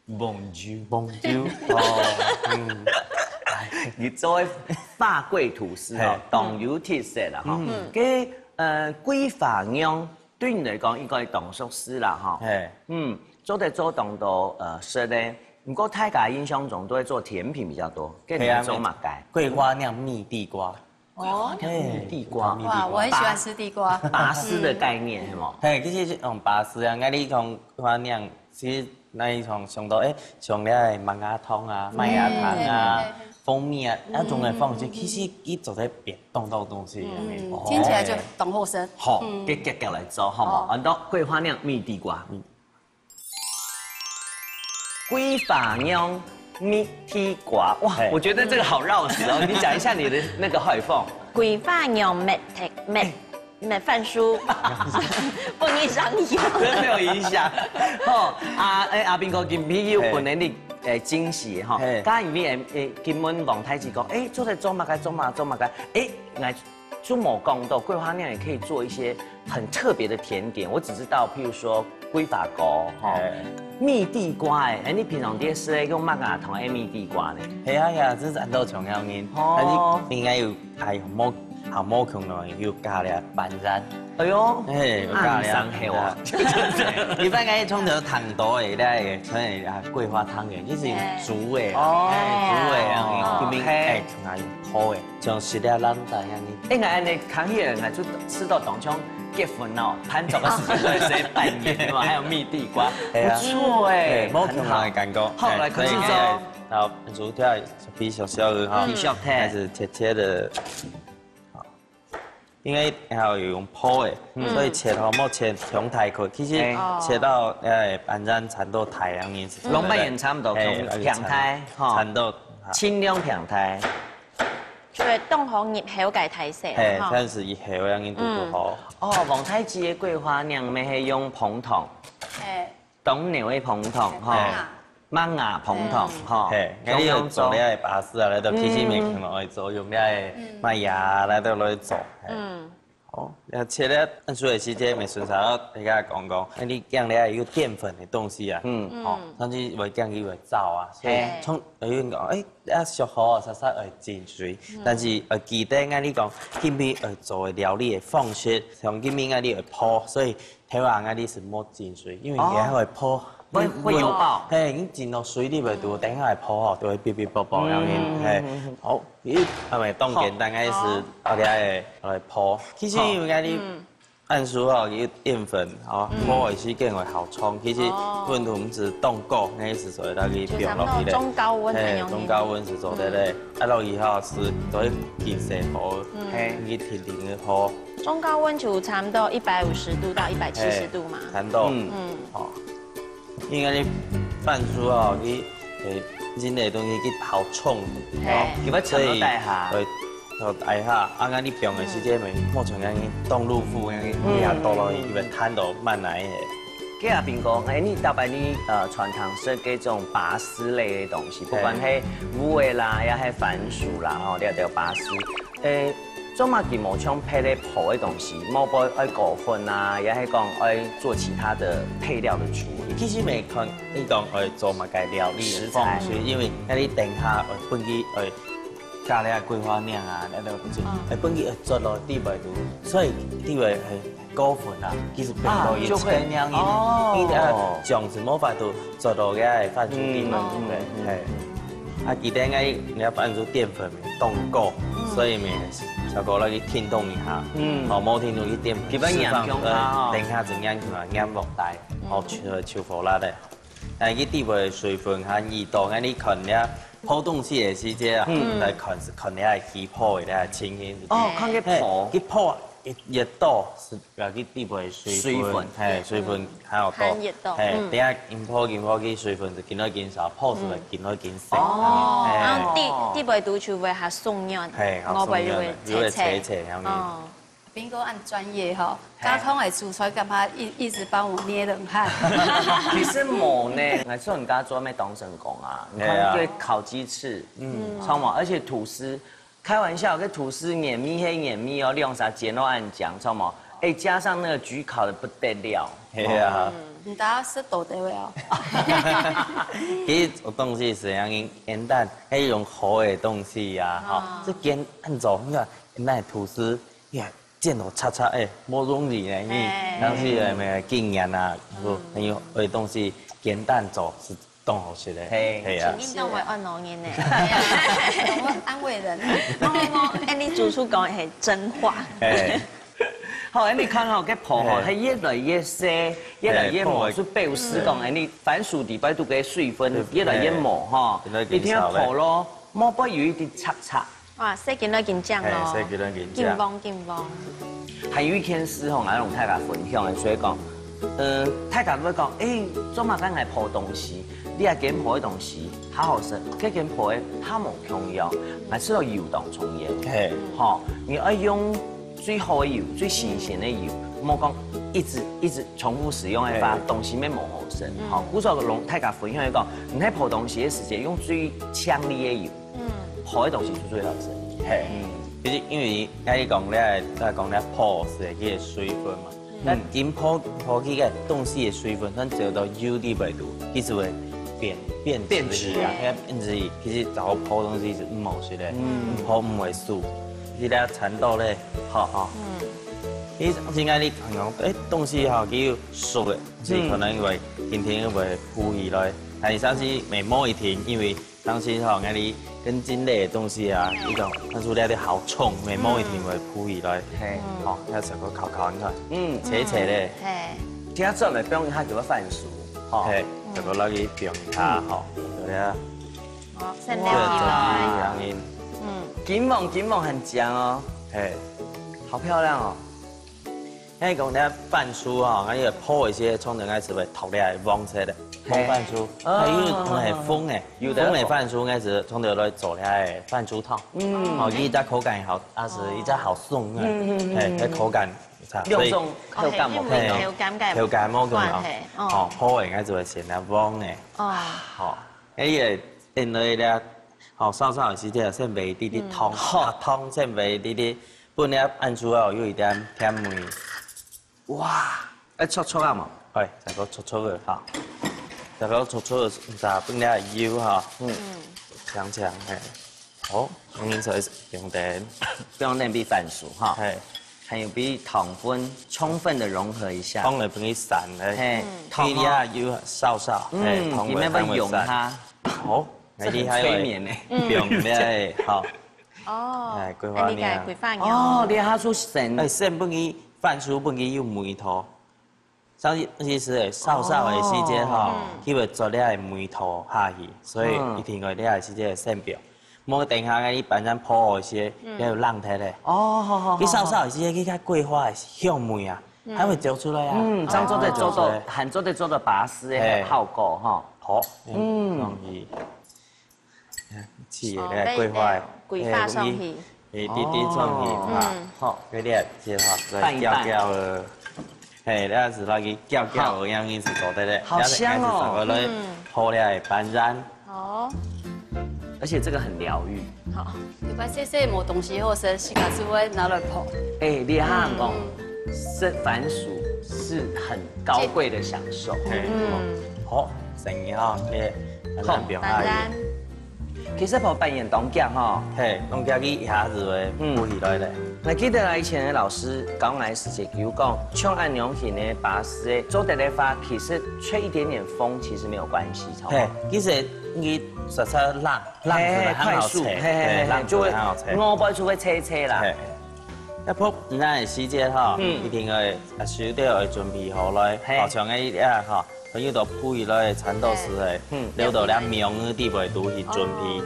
Bonjour。Bonjour，哦，嗯。你做个法國吐司吼，當有特色啦吼。該呃桂花樣對你來講應該當熟悉啦吼。嘿，嗯，做得做當多呃食个，毋過大家印象中都會做甜品比較多，該你做麼个？桂花釀蜜地瓜。 哦，蜜地瓜，哇，我很喜歡吃地瓜。拔絲的概念係無？嘿，其實係用拔絲啊，𠊎哩講桂花釀，其實𠊎哩想想到，欸，像該麥芽糖啊、麥芽糖啊、蜂蜜啊，那種个方式，其實佢做得變當多東西。嗯，聽起來就當好食。好，給給給來做好無？很多桂花釀蜜地瓜。 桂花釀蜜地瓜，哇，我覺得這個好繞舌哦！你講一下你的那個話語。桂花釀蜜地，蜜，蜜番薯，不影響你。真的沒有影響。吼，啊，欸，阿兵哥今晡日有分你，欸，驚喜吼。嘿。剛剛因為，欸，今問王太子講，欸，做得做麼个，做麼个，做麼个，欸，來 就無講到桂花釀也可以做一些很特別的甜點。我只知道，譬如說桂花糕，吼，蜜地瓜，欸，欸，你平常在食个用麥芽糖个蜜地瓜呢？係啊係啊，這係很多重要因。哦，但是應該有還有無還無可能有加了番棧。哎喲，哎，有加了。啊，很香嘿哦。一般該通常糖多的，那个可能啊桂花湯圓，就是煮的啊，哦，哎，煮的啊，哦，一面哎，還有泡的。 像食了爛蛋樣呢。哎，𠊎恁呢看起來，𠊎就試到當像結婚哦，辦桌个時節都會食粄圓嘛，還有蜜地瓜，不錯哎，無共樣的感覺。好，來，可以做。好，煮掉一批小小的哈，皮小塊，開始切切的。好，因為還有用泡的，所以切好莫切傷大塊。其實切到哎，半張餐都大樣呢。攏乜也差不多，哎，平大哈，餐都 盡量平大。所以當好入口个大細，嘿，哈。算是入口个樣子就好。哦，王太子个桂花釀乜係用紅糖，嘿。當牛个紅糖，哈，嘿。麥芽紅糖，哈，嘿，該你有做了个巴士啊，來到其實面可能會做，用了个麥芽來到來做，嘿。嗯。 哦，要切了，恁粗个時間，沒順手，大家講講，哎，你講了有澱粉的東西啊，嗯，哦，甚至會講佢會燥啊，所以從有人講，哎，要燒好，稍稍會進水，但是會記得，𠊎你講，今晡日會做个料理个方式，像今晡日𠊎你會泡，所以頭下𠊎你係莫進水，因為佢還會泡，會會油爆，嘿，你進到水裡面就等下會泡吼，就會嗶嗶啵啵樣，嘿，好。 咦，係咪當簡單个意思？好。啊，你愛來泡。其實因為你，嗯，恁粗吼，佢澱粉吼，泡个時間會好長。其實溫度毋係當高，該意思所以佢放落去咧。就差不多中高溫很容易。嘿，中高溫係做得咧。啊，落去吼係做得緊細泡，嘿，你停停个泡。中高溫就差不多一百五十度到一百七十度嘛。嘿，差不多。嗯。嗯。哦。 因為你番薯吼，佢會真个東西去好衝。嘿。佢會沉到底下。對，沉到底下，啊，𠊎你放个時間，莫像𠊎你當入腹，𠊎你也倒落去，佢會攤到滿來个。該阿斌哥，哎，你大概你呃傳統食該種拔絲類个東西，不管係烏个啦，也係番薯啦，吼，你也得有拔絲。誒，做麼个無像別个泡个東西，莫不愛高粉啊，也係講愛做其他的配料的處理？其實無看你講愛做麼个料理的食材，材。因為該你等下愛分佢愛加了桂花醬啊，那個東西，嗯。愛分佢愛做到底背肚，所以底背係高粉啊，其實並無一切樣呢。啊，就會。哦。你的醬是無法度做到該番薯底背，嗯，對，嗯。係。啊，記得該你要番薯澱粉當高，嗯。所以呢，小哥來去叮咚一下，嗯。哦，莫叮咚去澱粉基本營養釋放，較好。對，等下正營養，營養落來，嗯。哦，就，就火辣的。 哎，佢底背水分較易多，哎，你看了泡東西个時節啊，嗯。來看是看了起泡个情形。哦，看佢泡。嘿，佢泡越，越多，是啊，佢底背水分，水分。嘿，水分還要多。還越多。嘿，嗯。等下緊泡緊泡，佢水分就緊來緊少，泡出來緊來緊少。哦。嘿。啊，底，底背肚就會較鬆軟，嘿，較鬆軟，外背就會脆脆。就會脆脆，然後呢，哦。 斌哥恁專業吼，嘿。加湯个煮菜，幹嘛一，一直幫我捏冷汗？其實無呢，𠊎自家做乜當成功啊！你看，嘿啊。對，烤雞翅，嗯。著無？而且吐司，開玩笑，這吐司綿密係綿密哦，兩三煎都恁靚，著無？哎，加上那個焗烤的不得了。嘿啊。嗯，你大家食到底位哦。其實這東西係恁簡單，係用好个東西啊，吼，啊。這簡單做，你看，簡單个吐司，你看 煎到脆脆个，無容易呢，你嘿。當時也沒有經驗啊，嗯。所以有个東西簡單做係當好食个，嘿。嘿啊。緊緊當會安慰人呢。我安慰人。無，無，無，哎，你主廚講个係真話。嘿。好，哎，你看吼，這泡吼，嘿。係越來越細，越來越無，嘿，泡个。係表示講，嗯。哎，你番薯裡背肚个水分越來越無，嘿。吼，越來越少了。一定要泡咯，莫不然有一點脆脆。 哇，洗緊來緊靚咯。嘿，洗緊來緊靚。緊旺，緊旺。還有一件事吼，𠊎同大家分享个，所以講，呃，大家會講，欸，做麼个愛泡東西？你愛緊泡个東西，較好食，該緊泡个較無共樣，𠊎試著油當重要。嘿。吼，你愛用最好个油，最新鮮个油，莫講一直，一直重複使用个話，嘿。東西乜無好食。嗯。吼，故所同大家分享个講，你愛泡東西个時節，用最強力个油。 嗯。好个東西就最好食。嘿。嗯。其實因為𠊎講了，𠊎講了泡係佢个水分嘛。嗯。該緊泡，泡佢个東西个水分，佢走到油裡背肚，佢就會變，變質啊。變質。嘿，變質，其實早泡東西係毋好食个，嗯。泡毋會熟。佢這摻到咧，好，好。嗯。你，你看你講，欸，東西吼，佢有熟个，所以可能會，嗯。今天會浮起來。但係上次沒摸一定，因為 當時吼，𠊎俚跟進類个東西啊，嗯。一種，但是這个好衝，乜無一定會浮起來。嘿。吼，愛成個烤烤，你看，嗯。脆脆个。嘿。今仔做來放一下這个番薯，吼。嘿，這个落去放一下，嗯。吼，對啊。好，先這个放起來。放起來。嗯。金黃，金黃很香哦。嘿。好漂亮哦。 該講這番薯吼，該个泡一些，通常愛係會擇這个黃色个，嘿。黃番薯，哦。還有係紅个，有个。紅个番薯，𠊎係通常來做這个番薯湯。嗯。哦，佢个口感好，也係一隻好送个，嗯，嗯，嗯，嘿，嗯。該口感差，所以兩種口感無共樣。哦，嘿，因為口感个，口感無共樣。關係，哦。哦，泡个𠊎就會選這黃个。哦。好，該个因為這，好，燒燒个時節先煨滴滴湯，嗯。好。啊，湯先煨滴滴。 本來番薯哦，有一點甜味。哇，愛搓搓啊嘛。哎，再過搓搓个哈。再過搓搓个，再放點油哈。嗯。強強，嘿。好，嗯，所以用點。不用那比番薯哈。嘿。還有比糖分充分的融合一下。糖來分佢散嘞。嘿，嗯。糖哦。佢也有燒燒，嘿，嗯，糖分，你們要用它。糖分散。好，這很催眠呢。那厲害欸。嗯。用咧，好。 哦，哎，桂花醬。哎，你个桂花醬。哦，你下出神。哎，先分佢，番薯分佢有味道。上次，上次係燒燒个時節吼，哦。嗯。佢會做這个味道下去，所以，嗯。一定愛這个時節先放。莫等下你半生泡一些，嗯。要冷忒咧。哦，好，好，好，佢燒燒个時節，佢个桂花个香味啊，嗯。還會走出來啊。嗯，這樣做得做到，哦。還做得做到拔絲个，嘿。效果吼。好，嗯。嗯。容易。試个哦，桂花个，桂花上去。嘿，滴滴上去，哦。哈。嗯。好。有點，接哈，再攪攪哦。拌一拌。嘿，這樣子落去攪攪哦，好。這樣子做得了。好香哦。這樣子做得了，嗯。好了，拌然。好。而且這個很療癒。好。有擺細細無東西好食，自家就會拿來泡。哎，你還講，嗯。食番薯是很高貴的享受。嘿，嗯。好，生意哈，這，好。咱放下去。當然。 其實泡粄圓當遽吼。嘿，當遽佢一下子會嗯。浮起來咧。𠊎記得啦，以前个老師教𠊎个時節，佢有講，像恁樣形个巴士个，做得个話，其實吹一點點風，其實沒有關係，吼。嘿，其實你實在冷，冷出來很好吹，嘿，快速，嘿，嘿，嘿，嘿，冷出來很好吹。就會，外背就會吹吹啦。嘿。 要泡粄个時節吼，嗯。一定愛，啊，手都愛準備好來，嘿。好像个啊吼，朋友都鋪一來，餐桌時个，嘿。嗯。留到了明日底背都去準備，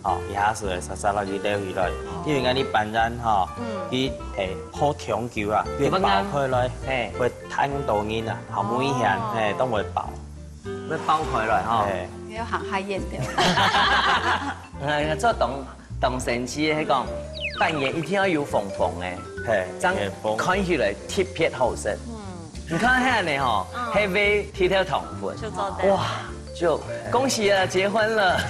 哦。吼，一下子會煞煞落去留起來，哦。因為𠊎等粄圓吼，嗯。佢，嘿，泡長久啊，越包開來，嘿。會彈到人啊，好危險，哦。嘿，都會爆。 要包開來吼。嘿。要行較遠點。哎呀，做當，當生趣个，係講，粄圓一定要有縫縫个，嘿，這樣有縫。看起來特別好食。嗯。你看遐呢吼，嗯。還會提到糖分。就做得。哇，就恭喜啊，結婚了。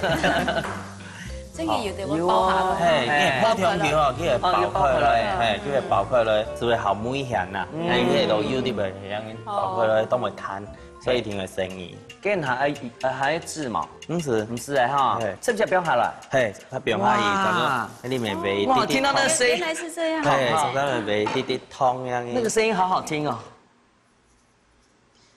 真个有的會包下來。有哦。嘿，嘿。因為泡長久吼，佢會爆開來，哦，佢爆開來。嘿，佢會爆開來，就會好危險啦。嗯。嘿，佢都有啲會，像爆開來，哦。都會彈。 所以一定會生意。該還愛，呃，還愛製嘛？毋係。毋係欸哈，嘿。直接放下來。嘿，佢放下去，哇。差不多，該裡面會一滴滴。哇，聽到那個聲音。原來是這樣。嘿，好，好。差不多會一滴滴湯樣个。那個聲音好好聽哦。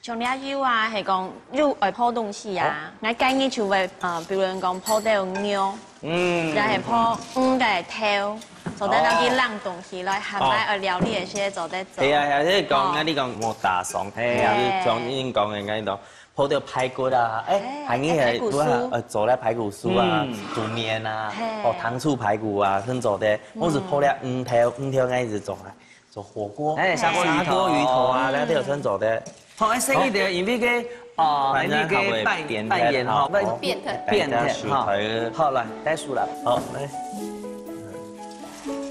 像你有啊，係講有愛泡東西啊，哦。𠊎建議就會，呃，比如講泡到肉，嗯。也係泡魚个頭，做得拿去冷凍起來，哦。還愛料理个時節做得做。係啊，係啊，這個講，哦。該你講無打爽，係啊。係啊，你像你講个，該種 泡到排骨啊，欸，欸，還有排骨酥。呃，做了排骨酥啊，嗯。煮麵啊，嘿。哦，糖醋排骨啊，很做得。嗯。或是泡了魚頭，魚頭該一直做啊，做火鍋，欸，砂鍋魚頭。砂鍋魚頭啊，嗯。該都有很做得。好，欸，生意的，因為該，哦，粄圓，因為該粄，粄圓吼，哦。變態。變態，變態，水頭。好，來，來，輸了。好，來。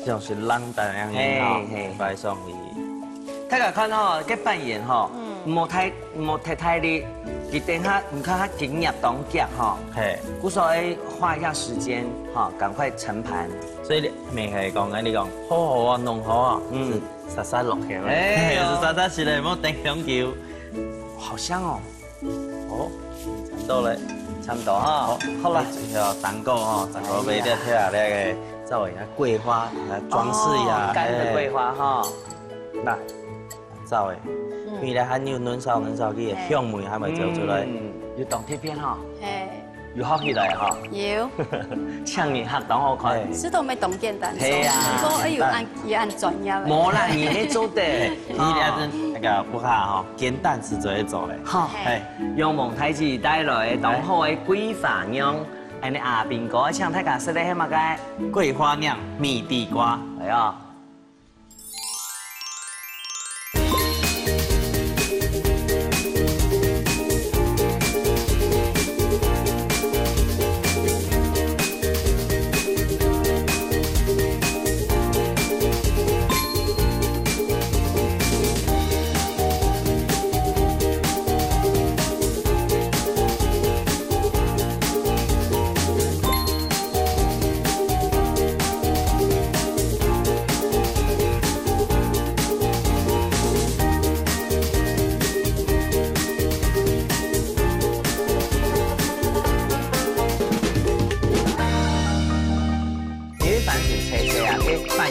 像係冷淡樣个吼，嘿，嘿。擺上去。大家看吼，該粄圓吼，嗯。莫太，莫太大力，佢等下，你看佢緊捏當遽吼。嘿。故所愛花一下時間吼，趕快盛盤。所以你，毋係講，你講，好好啊，弄好啊，嗯。係煞煞落去了。哎喲。係煞煞起來，莫等當久。好香哦。 哦，差不多咧。差不多哈。好，好了。這條蛋糕哦，蛋糕買了，哎呀。貼下來个，做一下桂花，來裝飾一下，哦，乾的桂花哈。嘿。那，做个，嗯。因為咧，還有嫩燒嫩燒，佢个香味還未走出來。嗯，有當特別哈。嘿。 有學起來哈。有。像你學當好看。哎。係都毋係當簡單，係啊。所以有恁，有恁專業个。無啦，你也做得。你這樣那個不怕哈，簡單係最做个。好，嘿。用蒙太奇帶來个當好个桂花釀，恁呢阿斌哥，請大家食个係麼个？桂花釀蜜地瓜。哎呀。 因為番薯脆脆啊，配粄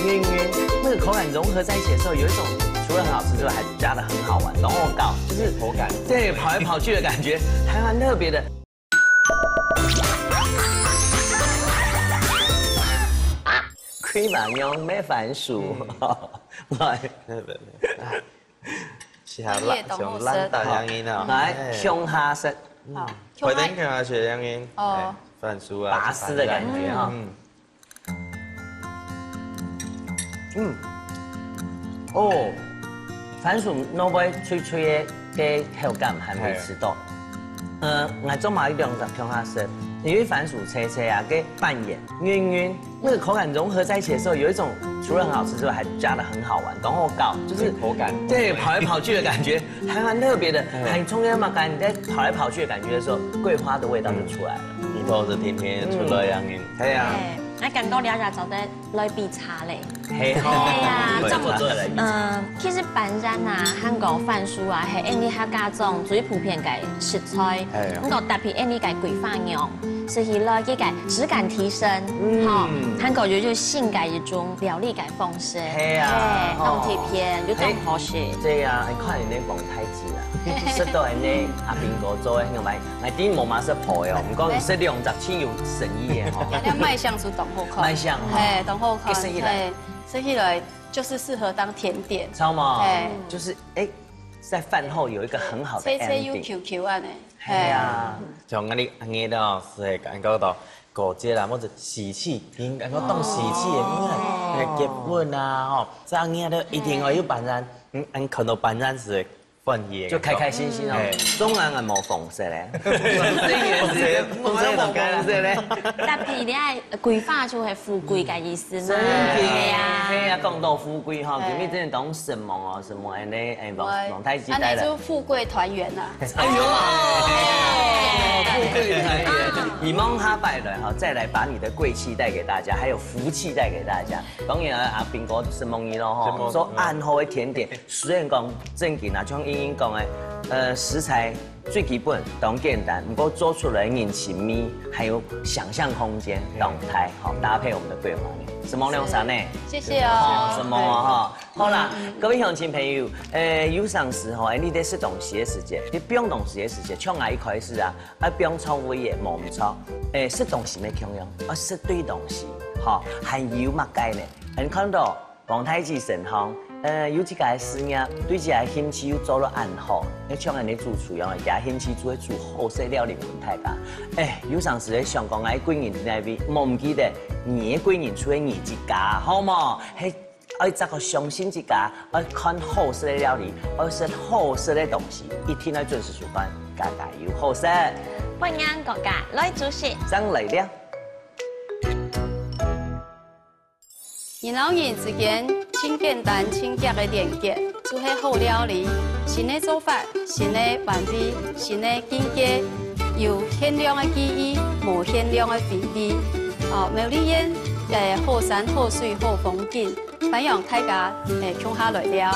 圓軟軟，那個口感融合在一起的時候，有一種除了很好吃之外，還加得很好玩，然後搞就是口感，對，跑來跑去的感覺，還蠻特別的。 開嘛用咩番薯？嗯。來。沒有，沒有，沒有。啊，是啊，專業懂我食。像爛大樣音啊。來，哎。共下食。嗯。好，共下。回頭共下食樣音。哦。哎，番薯啊，拔絲的感覺哈。嗯。 嗯。哦，番薯外背脆脆个，个口感還未試到。嘿。呃，𠊎做嘛一兩隻共下食，因為番薯脆脆啊，跟拌鹽、韻韻，那個口感融合在一起的時候，有一種除了很好吃之外，還加得很好玩，然後搞就是口感對跑來跑去的感覺，還蠻特別的。很充沛嘛，感覺你在跑來跑去的感覺的時候，桂花的味道就出來了。你都是天天出來樣人。對啊，哎，那感覺了解找得來比茶嘞。嘿哎呀，对这种做得来比嗯，其实板染啊，還有番薯啊，係印尼客家種最普遍个食材。哎呀不過特別印尼个桂花樣，食起來佢个質感提升，嗯哈，還有就就新个一種料理个方式。係啊哎，當特別，又當好食。對啊，你看你那講太子啊，食到人家阿兵哥做的，我買買丁某嘛是婆哦，你講食兩隻千有生意的吼，人家賣相是當好看，賣相吼嘿，當好看，一生一來嘿，吃起来就是适合当甜点，知道吗？哎就是哎，在饭后有一个很好的脆脆又 ending。 Q Q 啊呢，哎呀，像恁呢，恁呢咯，係感覺到過節啦，或者喜氣，應該講當喜氣的，你看，結婚啊，吼，這樣呢，一定要有板染，嗯，恁看到板染係歡喜的，就開開心心哦哎。中南還無紅色嘞，紅色也是，紅色也無紅色嘞。特別你愛桂花就係富貴个意思嘛。真的係啊。係啊，講到富貴吼，哎今日真的當神猛哦，神猛恁呢，哎，王我王太子安帶來。奶就富贵团圆啊，哎呦，富貴團圓，你望下擺來哈，再來把你的貴氣帶給大家，還有福氣帶給大家。當然啊，阿兵哥承蒙你咯吼，承蒙做恁好的甜點，雖然講正經啊，像英英講的，呃，食材最基本當簡單，不過做出來人情味還有想象空間當大，好搭配我們的桂花呢，承蒙兩儕呢。谢谢哦哦，，承蒙哦哈。好啦，各位鄉親朋友，呃，有常時吼，哎，你在食東西的時節，你放東西的時節，像我一開始啊，啊，放錯位也無毋錯，哎，食東西乜共樣，啊，食對東西，吼，還有麼个呢？你看到王太子身上，呃，有一个事業，對這个興趣又做了恁好，你像恁呢主廚樣，佢興趣就會煮好食料理分大家。哎，有常時會想講，哎，貴人在哪位？莫毋記得，你的貴人就係你自家，好無？嘿， 愛這个相信自家，愛看好食的料理，愛食好食的東西，一定愛準時收看，家家有好食。歡迎大家來煮食。上來了。人摎人之間盡簡單、盡遽个連結，就係好料理。新个做法、新个玩味、新个境界，有限量个記憶，無限量个回味。哦，苗栗縣，誒，好山好水好風景， 歡迎大家，誒，共下來尞。